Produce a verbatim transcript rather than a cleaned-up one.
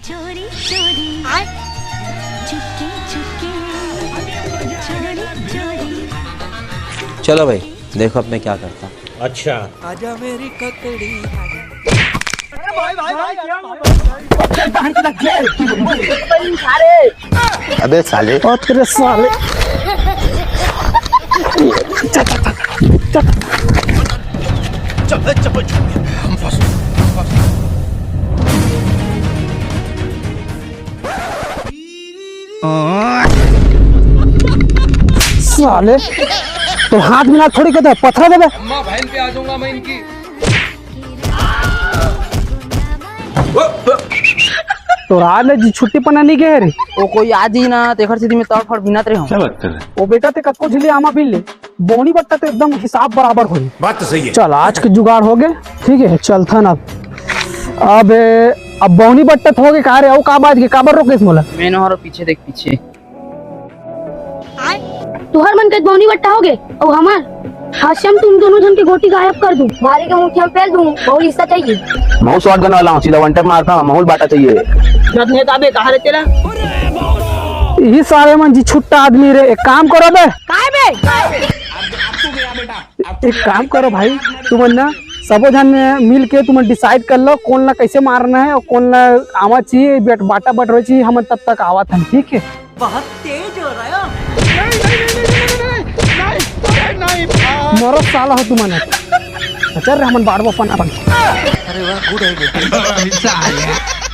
चोरी चोरी, आय, चुपके चुपके, चोरी चोरी। चलो भाई, देखो अब मैं क्या करता हूँ। अच्छा। आजा मेरी ककड़ी। अबे साले। ओ तेरे साले। साले, तो हाथ में ना थोड़ी कहते, पथरा देबे। अम्मा बहन पे आ जाऊंगा मैं इनकी। तो रात ले जी छुट्टी पना नहीं गए रे। वो कोई आज ही ना, तेखर सीधी में तड़फड़ बिनत रहे हूँ। क्या बात कर रहे हैं? ओ बेटा, ते कतको झिल्ली आमा बिन ले, बौनी बट्टा तो एकदम हिसाब बराबर होही। बात तो सही है। चल, आज के जुगाड़ हो गए, ठीक है, चलथन अब। अब, अब बौनी बट्टा तो हो गए, का रे, अउ का बात के, काबर रोकेस मोला? मैं नहर पीछे देख, पीछे। तुहर मन के बौनी बट्टा हो गए, अउ हमार हाशम तुम दोनों जन के गोटी गायब कर दूं, मारे के मुठिया में पेल दूं, बहुत हिस्सा चाहिए। बहुत शॉटगन वाला हूँ, सीधा वन टैप मारता हूँ, माहौल बांटा चाहिए। जब नेता बे कहा रे तेरा। यही सारे मन जी छुट्टा आदमी रे, एक काम करो बे। काय बे? एक काम करो भाई, तुमन ना सबो झन मिल के तुमन डिसाइड कर लो कौन ला कैसे मारना है और कौन ला आवा चाहिए, बट-, बाटा बटोरे चाहिए, हमन तब तक आवत हन, ठीक है? बहुत तेज हो रहा है। मरो साला हो तुमन। चल रे, हमन बाड़बो अपन, अपन। अरे वाह, गुड आइडिया।